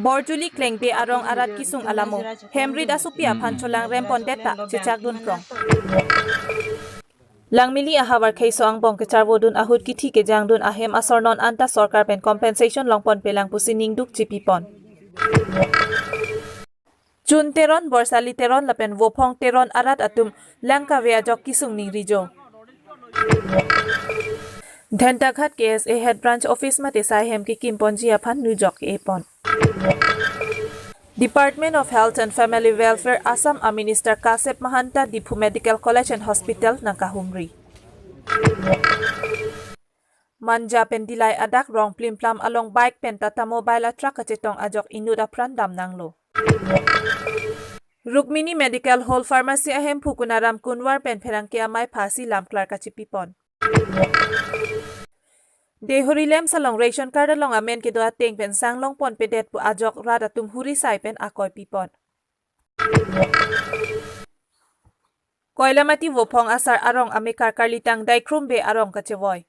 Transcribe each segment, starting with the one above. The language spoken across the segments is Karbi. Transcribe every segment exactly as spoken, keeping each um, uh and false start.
Borjuli Klengbe arong arat kisung alamo hemrit asopi aphan cholangrem pondet ta chechakdun prong. Langmili ahavar kheiso angbong kecharvodun ahut kithi kejangdun ahem asor non anta sorkar pen compensation longpon pelang pusi ningduk chipipon. Chun Teron, Borsali Teron lapen Vophong Teron arat atum lang kave ajok kisung ningri jo. Dhentaghat K S A Head Branch Office mate sai hem kekimponji aphan nujok epon. Department of Health and Family Welfare Assam a Minister Kasep Mahanta Diphu Medical College and Hospital nangkahumri. Manja pen Dillai adak rong plimplam along bike pen Tata Mobile a truck kachetong ajok inut apran damnanglo. Rukmini Medical Hall Pharmacy ahemphu Kunaram Kunwar pen pherangke amei phasi lamklar kachipipon. Deihori LAMPS along ration card along amen kedo ateng pen sang longpon pedet pu ajok rat atum huri sai pen akoi pipon. Koilamati Vophong asar arong amekar Karlitang Daikrumbe arong kachevoi.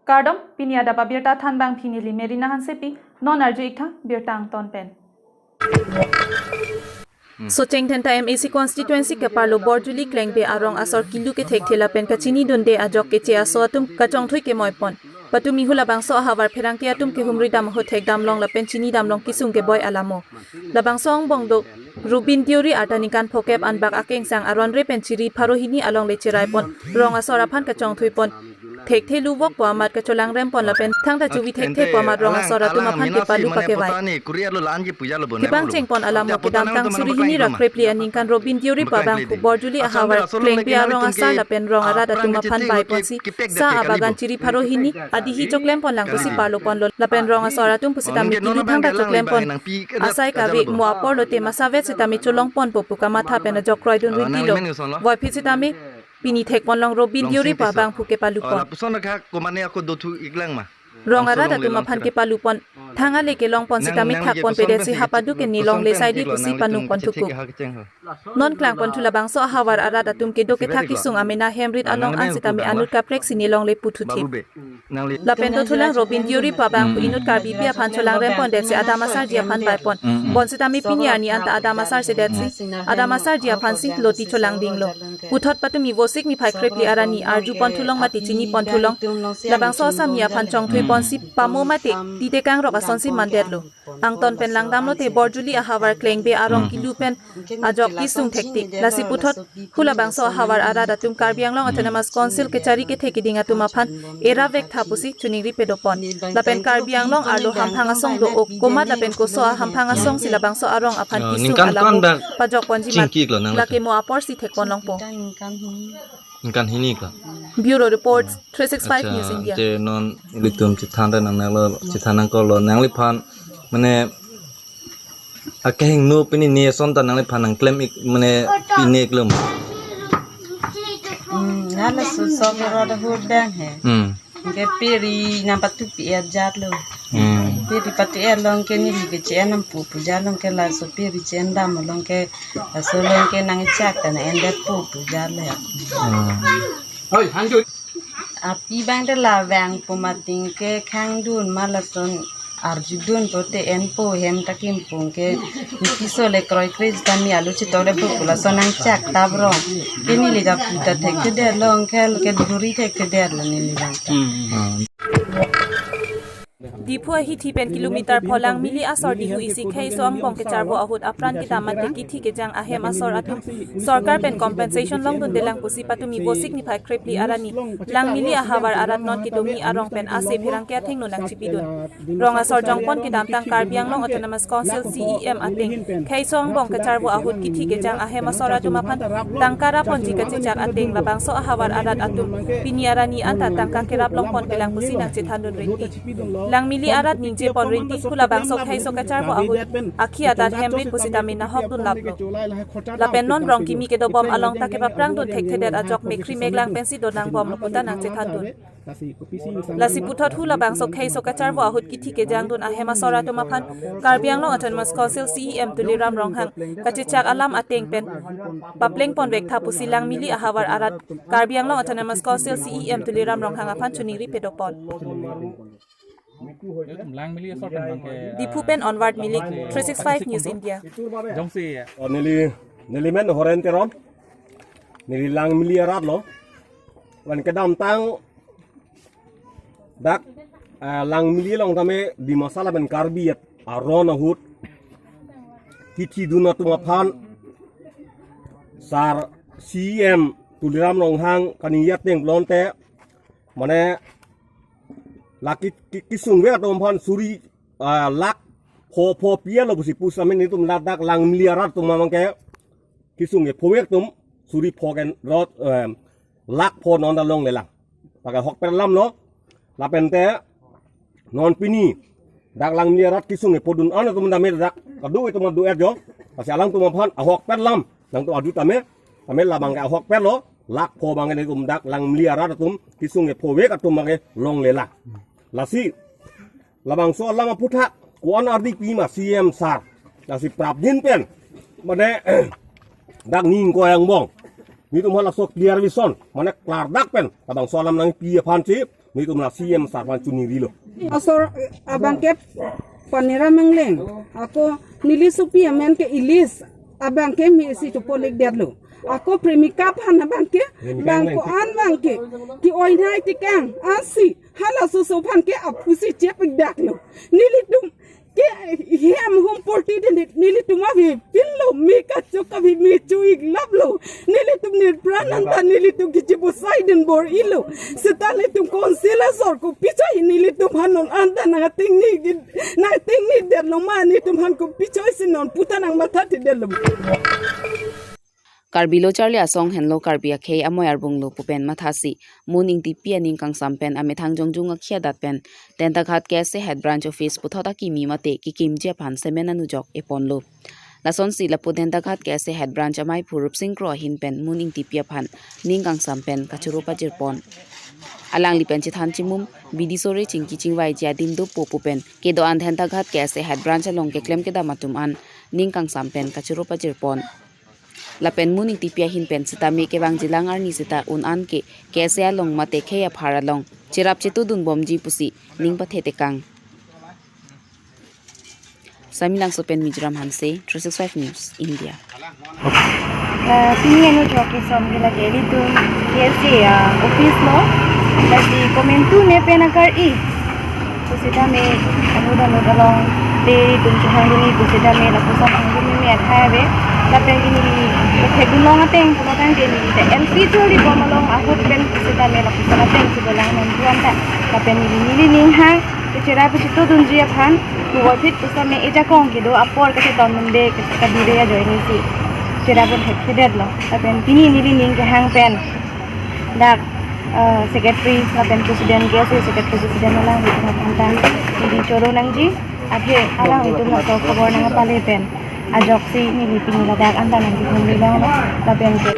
Kardom, pini adap abirta thanbang pini neli Merina Hansepi, non arju-ik tha birta angton pen. Socheng Dhenta M A C constituency keparlo Borjuli Klengbe arong asor kilu kethekthe lapen kachinidunde ajok keche aso atum kachongthui kemoipon. Patumi hu labangso ahavar pherangke atum kehumri dam ahut thekdam long lapen chinidam long kisung keboi alamo. Labangso angbong do Robin Deuri arta ningkan phokep anbak akengsang aron re pen chiri pharo hini alongle cheraipon, rong asor aphan kachongthuipon. Thekthe luvok pu amat kacholangrempon lapen thangta chuvi thekthe pu amat rong asor atum aphan kepalu pakevai. Kepangchengpon alamo kedamtang suri hini ra krepli aningkan Robin Deuri pu abangphu Borjuli ahavar Klengbe arong asar lapen rong arat atum aphan baiponsi sa abagan chiri pharo hini adihi choklempon lang pusi parloponlo lapen rong asor atum pusitame kilu thangta choklempon asai kave mo apor lote masavet sitame cholongponpo pu kamatha pen ajok kroidun rintilo. Voiphit sitame pini thekpon long Robin Deuri pu abangphu kepalupon. Lapuson kha komane ako dothu-ik lang ma. Rong arat atum aphan kepalupon. Thang ale kelongpon sitame thakpon pedetsi hapadu ke nelongle saidi pusi panungpon thuku. Non klangpon thu labangso ahavar arat atum kedo kethak kisung amena hemrit along an sitame anut kaprek si nelongle puthuthip. Lapen dothulang Robin Deuri pu abangphu inut Karbipi aphan cholangrempon detsi adam asarji aphan baipon. Bonsitame pini arni anta adam asarsi detsi adam asarji aphansi loti cholangdinglo. Puthot patumi Vosik niphai krepli arni arjupon thulong mate chinipon thulong. Labangso asami aphan chongthuiponsi pamo mate tite kangrok asonsi mandetlo. Angton pen langdamlote Borjuli ahavar Klengbe arong kilu pen ajok kisung thektik. Lasi puthot hu labangso ahavar arat atum Karbi Anglong Autonomous Council kechari kethe kiding atum aphan era vektha pusi chuningri pedopon. Lapen Karbi Anglong arlo hamphang asong do-ok komat lapen koso ahamphang asongsi labangso arong aphan kisung alamo pajokponji mat. Lake mo aporsi thekpon longpo. Ningkan hini ka. Bureau Report, three six five News India. Te non ilitum chethantha nangnanglo, chethan nangkorlo, nangliphan mane akehingno pini ne asonta nangliphan nangklem-ik mane pine klem. Hmm, hala su sok ro da hur bang he. Hmm. Ke peri nang patu pi er jat lo. Hmm. Peri patu er long ke neli ke chen nam pu pu jat long ke laso peri chen dam long ke laso long ke nangchak ta na endet pu pu jat le. Hmm. Api bang de la vang pu mating ke khangdun ma lason arjudun pote enpo hem ta kimpung ke niki so le kroikre sitame alu chetok le pu pu lason nangchak ta brong. Ke neli ka pu ta thekthedet long ke ke duri thekthedet lo neli bang ta. Hmm. Diphu ahithi pen kilometer pho Langmili asor Dihu isi kheiso angbong kecharvo ahut apran kedam mate kithi kejang ahem asor atum sorkar pen compensation longdunde lang pusi patumi Vosik niphai krepli arni Langmili ahavar arat non kedomi arong pen ase pherangke athengno nangchipidun. Rong asor jongpon kedamtang Karbi Anglong Autonomous Council C E M ateng kheiso angbong kecharvo ahut kithi kejang ahem asor atum aphan tangka raponji kachechak ateng labangso ahavar arat atum pini arni anta tangka kerap longpon pelang pusi nangchethandun rinti. Langmili arat ningjepon rinti hu labangso kheiso kecharvo ahut akhi adat hemrit pusitame nahokdun laplo. Lapen non rong kimi kedobom along ta kepaprangdun thekthedet ajok mekhri meklang pensi donangbomlo puta nangchethandun. Lasi puthot hu labangso kheiso kecharvo ahut kithi kejangdun ahem asor atum aphan Karbi Anglong Autonomous Council C E M Tuliram Ronghang kachechak alam ateng pen paplengpon vektha pusi Langmili ahavar arat Karbi Anglong Autonomous Council C E M Tuliram Ronghang aphan chuningri pedopon. Lang mili asor pen abang ke, Diphu pen Onward Milik, three six five News India. Jongsi, oh, neli, neli men Horen Teron, neli Langmili arat lo. Wan kedamtang dak, eh, Langmili along tame Dimasa lapen Karbi arat aron ahut kithidun atum aphan sar C E M Tuliram Ronghang kaningje ateng pulote, mane, la ki, ki, kesung vek atum aphan suri, ah, lakh pho pho pi-et lo pusi pusitame nelitum ladak Langmili arat atum abang ke kesung kephovek atum suri pho ken rot, eh, lakh pho non ta longlelang. Pakai ahokpet alam lo. Lapen te non pini dak Langmili arat kesung kephodun an atum tame dak kado atum adu-et jo. Lasi alangtum aphan ahokpet alam nangtum adu tame, tame labang ke ahokpet lo, lakh pho abang ke nelitum dak Langmili arat atum kesung kephovek atum abang ke longlelang. Lasi labangso alam aphuthak ko-an ardi pima C E M sar. Lasi prapjin pen, mane, dak ning ko yang bong. Nelitum aphan laso clear vision, mane klardak pen labangso alam nangpi aphan si nelitum la C E M sar aphan choningri lo. Asor abang ke Panera Mengleng. Ako neli sopi amen ke Ilis. Abang ke mesi chopolik detlo. Ako premika aphan abang ke, premika bang abang ko ke an abang ke, ke-oinai tekang ansi halaso aso aphan ke aphusi chepik daklo. Nelitum ke hem hum porti den nelitum avi pinlo, me kachok avi me chu-ik laplo. Nelitum nirpran anta nelitum kichipu sai den bor-ilo. Seta nelitum council asor kopi choi nelitum aphan non anta nang ating ni, nang ating ni detlo ma, nelitum aphan kopi choi si non puta nang matha thi detlo. Karbi lo charli asong henlo, Karbi akhei amoi arbung lo pu pen mathasi Mun Ingtipi aning kangsam pen amethang jongjung akhei adat pen Dentaghat K S A Head Branch Office puthot akimi mate kekimji aphan semen anujok eponlo. Lasonsi lapu Dentaghat K S A Head Branch amaiphu Rupsing Kro ahin pen Mun Ingtipi aphan ning kangsam pen kachoro pajirpon. Alangli pen chethan chimum bidi sore chingki chingvaiji adim dopo pu pen kedo-an Dentaghat K S A Head Branch along keklem kedam atum an ning kangsam pen kachoro pajirpon. Lapen Mun Ingtipi ahin pen sitame kevangjilang arni sita un an ke K S A along mate khei aphar along cherap chetudun bomji pusi ning pathe tekang. Samelangso pen Mizoram Hanse, three six five News India. Eh, pini anujok kesom ke lake ilitum K S A, ah, office lo, lasi komantu ne pen akar-i pusitame, anut anut along te ilitum chehangdunji pusitame lapuson angdunji me athai ave. Lapen ke neli kethek dunlong ateng pulo tangte neli te L P chori bom along ahut pen pusitame lapuson ateng si dolang non tuan ta. Lapen neli neli ning hang kechera pachitudunji aphan puvoiphit pusitame ejakong kedo apor kacheton mende kadire ajoine si chera pon thekthedetlo. Lapen pini neli ning kehang pen dak, eh, secretary lapen president, K S A secretary president alanglitum aphan ta neli choro nangji, athe alanglitum laso khobor nangpale pen ajoksi neli pini ladak anta nangkehumri longlo. Lapen ke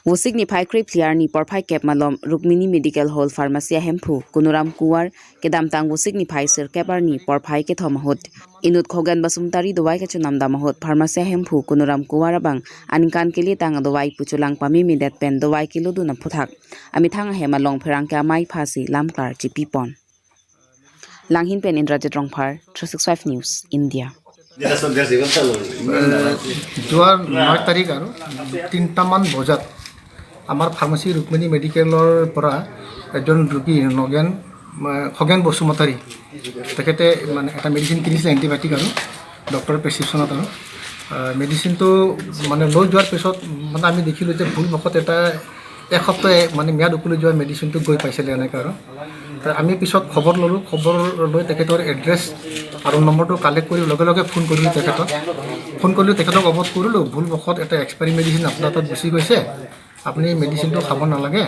Vosik niphai krephli arni porphai kep malom Rukmini Medical Hall Pharmacy ahemphu Kunuram Kuwar kedamtang Vosik niphai sirkep arni porphai kethom ahut inut Khogen Basumatary dovai kachonam dam ahut pharmacy ahemphu Kunuram Kuwar abang aningkan kele tang adovai pu cholang pamemedet pen dovai kelodun aphuthak amethang ahem along pherangke amei phasi lamklar chipipon. Langhin pen Indrajit Rongphar, three six five News India. যোৱা ন তাৰিখ আৰু তিনিটামান বজাত আমাৰ ফাৰ্মাচী ৰুক্মিণী মেডিকেলৰ পৰা এজন ৰোগী নগেন, আহ, খগেন বসুমতাৰী, তেখেতে মানে এটা মেডিচিন কিনিছিলে, এণ্টিবায়'টিক আৰু ডক্টৰৰ প্ৰেছক্ৰিপশ্যনত আৰু, আহ, মেডিচিনটো মানে লৈ যোৱাৰ পিছত মানে আমি দেখিলোঁ যে ভুলবশত এটা এসপ্তাহ মানে ম্যাদ উকলি যোৱা মেডিচিনটো গৈ পাইছিলে এনেকৈ আৰু। তাৰ আমি পিছত খবৰ ল'লোঁ, খবৰ লৈ তেখেতৰ এড্ৰেছ আৰু নম্বৰটো কালেক্ট কৰি লগে লগে ফোন কৰিলোঁ তেখেতক। ফোন কৰিলোঁ, তেখেতক অৱগত কৰিলোঁ, ভুলবশত এটা এক্সপায়াৰী মেডিচিন আপোনাৰ তাত গুচি গৈছে, আপুনি মেডিচিনটো খাব নালাগে,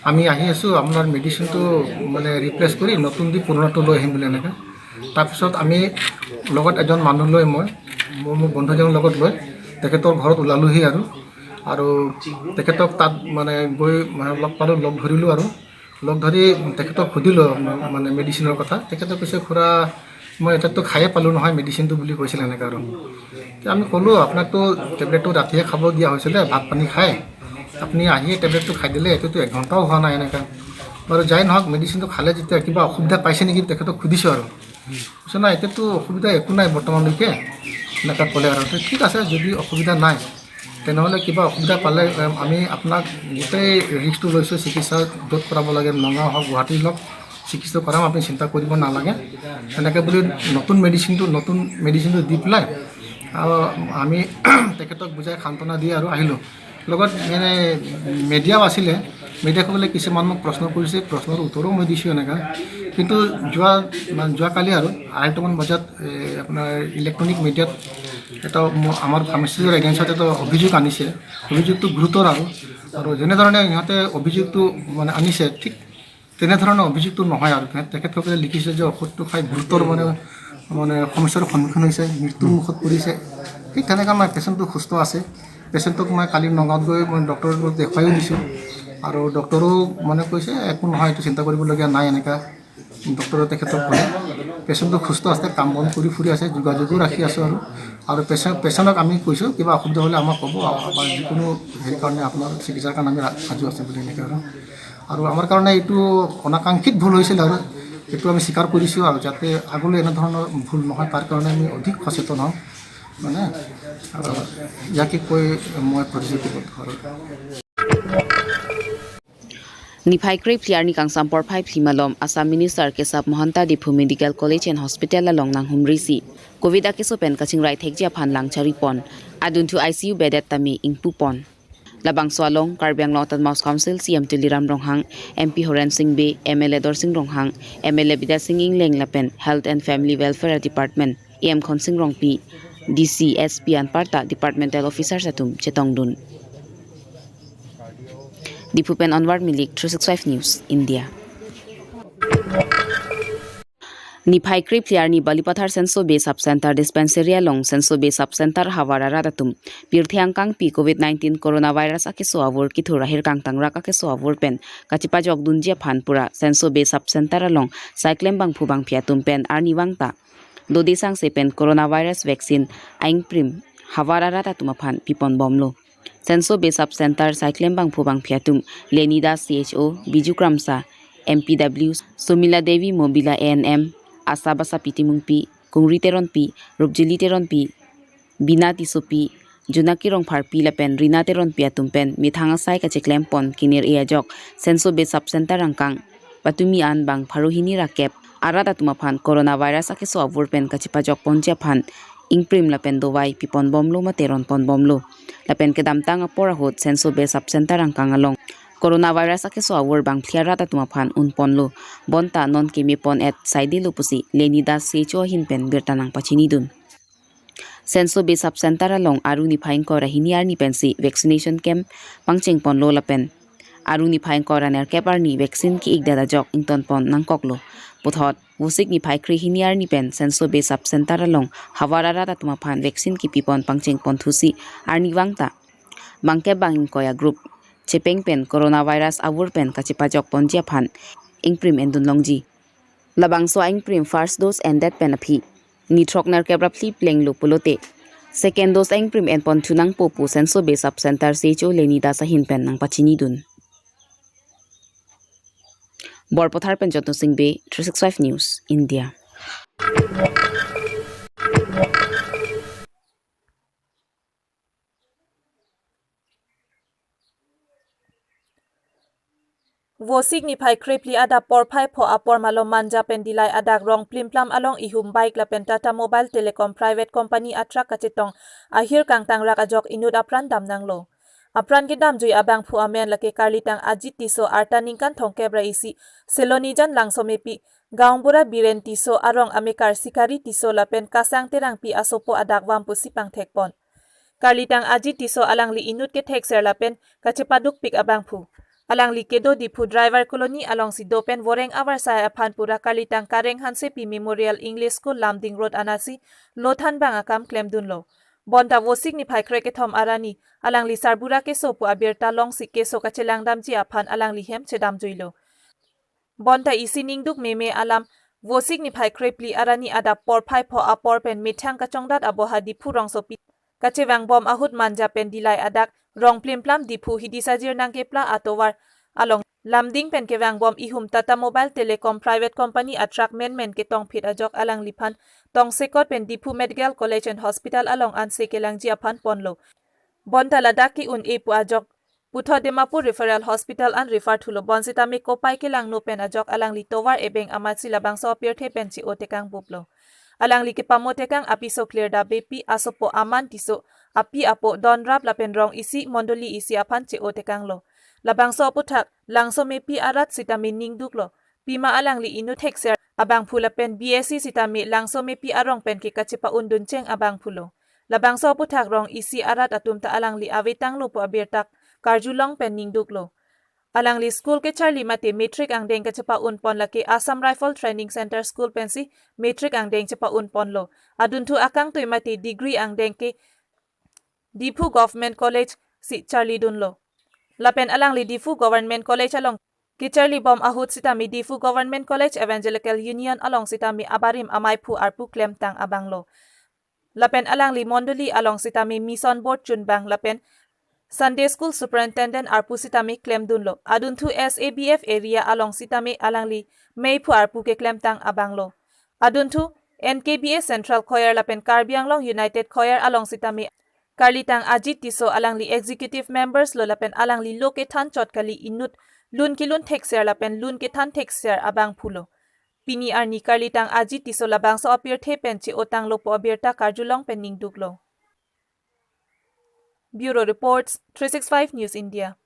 আমি আহি আছোঁ, আপোনাৰ মেডিচিনটো মানে ৰিপ্লেচ কৰি নতুন দি পুৰণাটো লৈ আহিম বুলি এনেকৈ। তাৰপিছত আমি লগত এজন মানুহ লৈ মই, মোৰ, মোৰ বন্ধু এজনৰ লগত লৈ তেখেতৰ ঘৰত ওলালোহি আৰু, আৰু তেখেতক তাত মানে গৈ মানে লগ পালোঁ, লগ ধৰিলোঁ আৰু লগ ধৰি তেখেতক সুধিলোঁ মানে মেডিচিনৰ কথা। তেখেতে কৈছে, "খুৰা, মই এতিয়াতো খায়ে পালোঁ নহয় মেডিচিনটো" বুলি কৈছিলে এনেকৈ আৰু। তেতিয়া আমি ক'লোঁ, "আপোনাকতো টেবলেটটো ৰাতিহে খাব দিয়া হৈছিলে, ভাত পানী খাই, আপুনি আহিয়ে টেবলেটটো খাই দিলে, এইটোতো এক ঘণ্টাও হোৱা নাই" এনেকৈ। বাৰু যাই নহওক, মেডিচিনটো খালে যেতিয়া কিবা অসুবিধা পাইছে নেকি তেখেতক সুধিছোঁ আৰু। কৈছে, "নাই, এতিয়াতো অসুবিধা একো নাই বৰ্তমানলৈকে," এনেকুৱা ক'লে আৰু। তো ঠিক আছে, যদি অসুবিধা নাই তেনেহ'লে কিবা অসুবিধা পালে, এম, আমি আপোনাক গোটেই ৰিস্কটো লৈছোঁ, চিকিৎসা য'ত কৰাব লাগে, নগাঁও হওক, গুৱাহাটী হওক, চিকিৎসা কৰাম, আপুনি চিন্তা কৰিব নালাগে। এনেকৈ বুলি নতুন মেডিচিনটো, নতুন মেডিচিনটো দি পেলাই আৰু আমি তেখেতক বুজাই সান্তনা দি আৰু আহিলোঁ। লগত মানে মিডিয়াও আছিলে, মিডিয়াসকলে কিছুমান মোক প্ৰশ্ন কৰিছে, প্ৰশ্নৰ উত্তৰো মই দিছোঁ এনেকা। কিন্তু যোৱা, মানে যোৱাকালি আৰু আঢ়ৈটামান বজাত, এ, আপোনাৰ ইলেক্ট্ৰনিক মিডিয়াত এটা ম-, আমাৰ ফাৰ্মাচিষ্টৰ এগেইনষ্টত এটা অভিযোগ আনিছে। অভিযোগটো গুৰুতৰ আৰু, আৰু যেনেধৰণে সিহঁতে অভিযোগটো মানে আনিছে, ঠিক তেনেধৰণৰ অভিযোগটো নহয় আৰু। তেখেত-, তেখেতসকলে লিখিছে যে ঔষধটো খাই গুৰুতৰ মানে, মানে সমস্যাৰ সন্মুখীন হৈছে, মৃত্যুৰ মুখত পৰিছে। ঠিক তেনেকা মই পেচেণ্টটো সুস্থ আছে। পেচেণ্টটোক মই কালি নগাঁৱত গৈ মই ডক্টৰৰ লগত দেখুৱাইও দিছোঁ আৰু ডক্টৰেও মানে কৈছে, "একো নহয়, এইটো চিন্তা কৰিবলগীয়া নাই," এনেকা ডক্টৰে তেখেতক ক'লে। পেচেণ্টটো সুস্থ আছে, কাম বন কৰি ফুৰি আছে, যোগাযোগো ৰাখি আছোঁ আৰু, আৰু পেচেণ্ট, পেচেণ্টক আমি কৈছোঁ, "কিবা অসুবিধা হ'লে আমাক ক'ব, আমাৰ যিকোনো হেৰি কাৰণে আপোনাৰ চিকিৎসাৰ কাৰণে আমি ৰা-, সাজু আছে" বুলি এনেকৈ আৰু। আৰু আমাৰ কাৰণে এইটো অনাকাংক্ষিত ভুল হৈছিল আৰু এইটো আমি স্বীকাৰ কৰিছোঁ আৰু যাতে আগলৈ এনেধৰণৰ ভুল নহয় তাৰ কাৰণে আমি অধিক সচেতন হওঁ, মানে, আৰু ইয়াকে কৈ মই প্ৰতিশ্ৰুতিবদ্ধ আৰু। Niphai krephli arni kangsam porphai phli malom Assam Minister Kesav Mahanta Diphu Medical College and Hospital along nanghumrisi Covid akeso pen kachingrai thekji aphan lang charipon. Adunthu I C U bedet tame ingpupon. Labangso along Karbi Anglong Autonomous Council C E M Tuliram Ronghang, M P Horen Sing Bey, M L A Dorsing Ronghang, M L A Bidya Sing Engleng lapen Health and Family Welfare Department E M Khonsing Rongpi, D C, S P anparta departmental officers atum chetongdun. Diphu pen Anwar Milik, three six five News, India. Niphai krephli arni Balipathar Senso Bey Sub Center Dispensary along Senso Bey Sub Center havar arat atum pirthe angkangpi Covid nineteen coronavirus akeso avur kithur ahir kangtangrak akeso avur pen kachepajokdunji aphan pura Senso Bey Sub Center along saiklem bangphu bangphi atum pen arnivang ta dode sangse pen coronavirus vaccine aingprim havar arat atum aphan piponbomlo. Senso Bey Sub Center saiklem bangphu bangphi atum Leni Das C H O, Biju Kramsa, M P W, Sumila Devi Mobila A N M, Asa Basapi Timungpi, Kungri Teronpi, Rupjili Teronpi, Bina Tissopi, Junaki Rongpharpi lapen Rina Teronpi atum pen methang asai kacheklempon kiner-e ajok Senso Bey Sub Center angkang patumi an bang pharo hini ra kep arat atum aphan coronavirus akeso avur pen kachepajokponji aphan ingprim lapen dovai piponbomlo mate ronponbomlo. Lapen kedamtang apor ahut Senso Bey Sub Center angkang along coronavirus akeso avur bangphli arat atum aphan unponlo. Bonta non kemepon-et saidelo pusi Leni Das C H O ahin pen birta nangpachinidun. Senso Bey Sub Center along Aru niphai ingkoi ra hini arni pensi vaccination camp pangchengponlo lapen Aru niphai ingkoi ra nerkep arni vaccine ki-ikdet ajok ingtonpon nangkoklo. Puthot Vosik niphai kre hini arni pen Senso Bey Sub Center along havar arat atum aphan vaccine kipipon pangchengponthusi arnivang ta bangkep bang ingkoi a group chepeng pen coronavirus avur pen kachepajokponji aphan ingprim endunlongji. Labangso a-ingprim first dose endet pen aphi nithrok nerkep ra phli plenglo pulote second dose a-ingprim enponthu nangpo pu Senso Bey Sub Center C H O Leni Das ahin pen nangpachinidun. Borpathar pen Jotno Sing Bey, three six five News, India. Vosik niphai krephli adap porphai pho apor malom Manja pen Dillai adak Rongplimplam along ihum bike lapen Tata Mobile Telecom Private Company a truck kachetong ahir kangtangrak ajok inut apran damnanglo. Apran kedamjui abangphu amen lake karlitang Ajit Tisso, arta ningkan thomkep ra isi, Selonijan Langsomepi, gaonbura Biren Tisso, arong amekar Sikari Tisso lapen Kasang Terangpi asopo adak vam pusi pangthekpon. Karlitang Ajit Tisso alangli inut kethekser lapen kachepadukpik abangphu. Alangli kedo Diphu Driver Colony alongsi do pen voreng avarsai aphan pura karlitang Kareng Hansepi Memorial English School Lumding Road anatsi lothan bang akam klemdunlo. Bonta Vosik niphai krekethom arni alangli sarbura keso pu abirta longsi keso kachelang damji aphan alangli hem chedamjuilo. Bonta isi ningduk meme alam, Vosik niphai krephli arni adap porphai pho apor pen methang kachongdat aboha Diphu rongsopi kachevangbom ahut Manja pen Dillai adak Rongplimplam Diphu hidi sajir nangkepla atovar along Lumding pen kevangbom ihum Tata Mobile Telecom Private Company a truck menmen ketongphit ajok alangliphan tongsekot pen Diphu Medical College and Hospital along anse kelangji aphan ponlo. Bonta ladak ke-un-e pu ajok puthot Dimapur Referral Hospital an refer thulo. Bonsitame kopai kelangno pen ajok alangli tovar ebeng amatsi labangso apirthe pen che-o tekang buplo. Alangli kepamo tekang apiso Klirda Beypi, asopo Aman Tisso, api apo Donrap lapen rong isi mondoli isi aphan che-o tekanglo. Labangso aputhak Langsomepi arat sitame ningduklo. Pima alangli inut thekser abangphu lapen B S C sitame Langsomepi arong pen ke kachepa-undun cheng abangphulo. Labangso aputhak rong isi arat atum ta alangli avetanglo pu abirta karjulong pen ningduklo. Alangli school kecharli mate matric angdeng kachepa-un pon lake Assam Rifle Training Center School pensi matric angdeng chepa-un ponlo. Adunthu akangtui mate degree angdeng ke Diphu Government College si charlidunlo. Lapen alangli Diphu Government College along kecharlibom ahut sitame Diphu Government College Evangelical Union along sitame abarim amaiphu arpu klemtang abanglo. Lapen alangli mondoli along sitame Mission Board chunbang lapen Sunday School Superintendent arpu sitame klemdunlo. Adunthu S A B F area along sitame alangli meiphu arpu keklemtang abanglo. Adunthu N K B A Central Choir lapen Karbi Anglong United Choir along sitame Karlitang Ajit Tisso alangli executive members lo lapen alangli lo kethan chot kali, inut lun kelun thekser lapen lun kethan thekser abangphulo. Pini arni Karlitang Ajit Tisso labangso apirthe pen che-otanglo pu abirta karjulong pen ningduklo. Bureau Reports, three six five News India.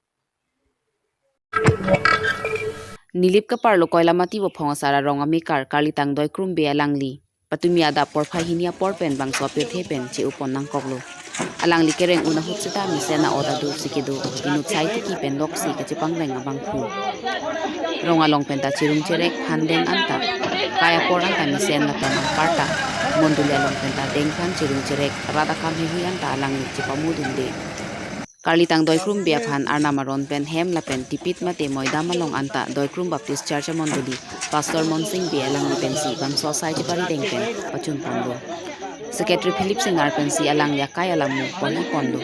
Nilip kaparlo Koilamati Bophong asar arong amekar Karlitang Doikrum Bey alangli patumi adap porphai hini apor pen bangso apirthe pen che-o pon nangkoklo. Alangli kereng un ahut seta mesen a-ot adu si kedo, inut sai tiki pen loksi kachepangreng abangphu. Rong along penta cherung cherek, phan deng anta, kai apor anta mesen lapen anparta mondoli along penta dengphan cherung cherek, rat akam heihui anta alangli chepamodunde. Karlitang Doikrum Bey aphan Arnam aron pen hem lapen tipit mate moidam along anta Doikrum Baptist Church amondoli Pastor Monsing Bey alangli pensi bangso asai cheparideng pen pachun ponlo. Secretary Philip Singnar pensi alangli akai alam mu porhi ponlo.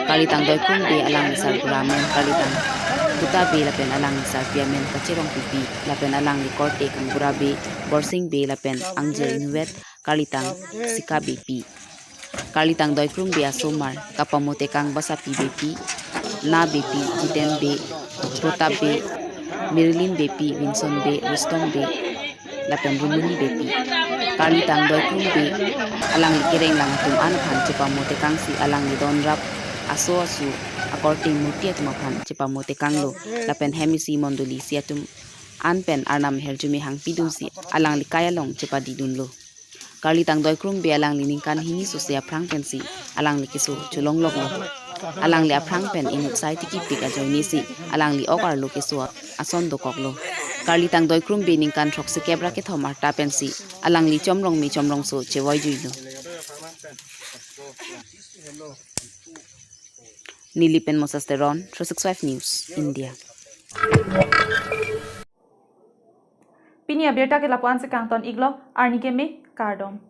Karlitang Doikrum Bey alangli sarbura amen Karlitang Kuta Bey lapen alangli sarpi amen Kacherong Pipi lapen alangli korte Kangbura Bey, Borsing Bey lapen angjir inutvet Karlitang Sika Beypi. Karlitang Doikrum Bey asomar kapamo tekang Basapi Beypi, Na Beypi, Jiten Bey, Protap Bey, Marilyn Beypi, Vinson Bey, Rustom Bey lapen Rumuni Beypi. Karlitang Doikrum Bey alangli kereng lang atum an aphan chepamo tekangsi alangli Donrap aso asu akorte murti atum aphan chepamo tekanglo lapen hem isi mondoli isi atum an pen Arnam herjume hangpidunsi alangli kai along chepadidunlo. Karlitang Doikrum Bey alangli ningkan hini sose aphrang pensi alangli keso cholongloklo. Alangli aphrang pen inut sai tikipik ajoinesi alangli ok arlo keso ason dokoklo. Karlitang Doikrum Bey ningkan throksi kep ra kethom arta pensi alangli chomrong me chomrongso chevoijuilo. Nilip pen Moses Teron, three six five News India. Pini abirta ke lapu-an si kangton iklo, arni keme, kardom.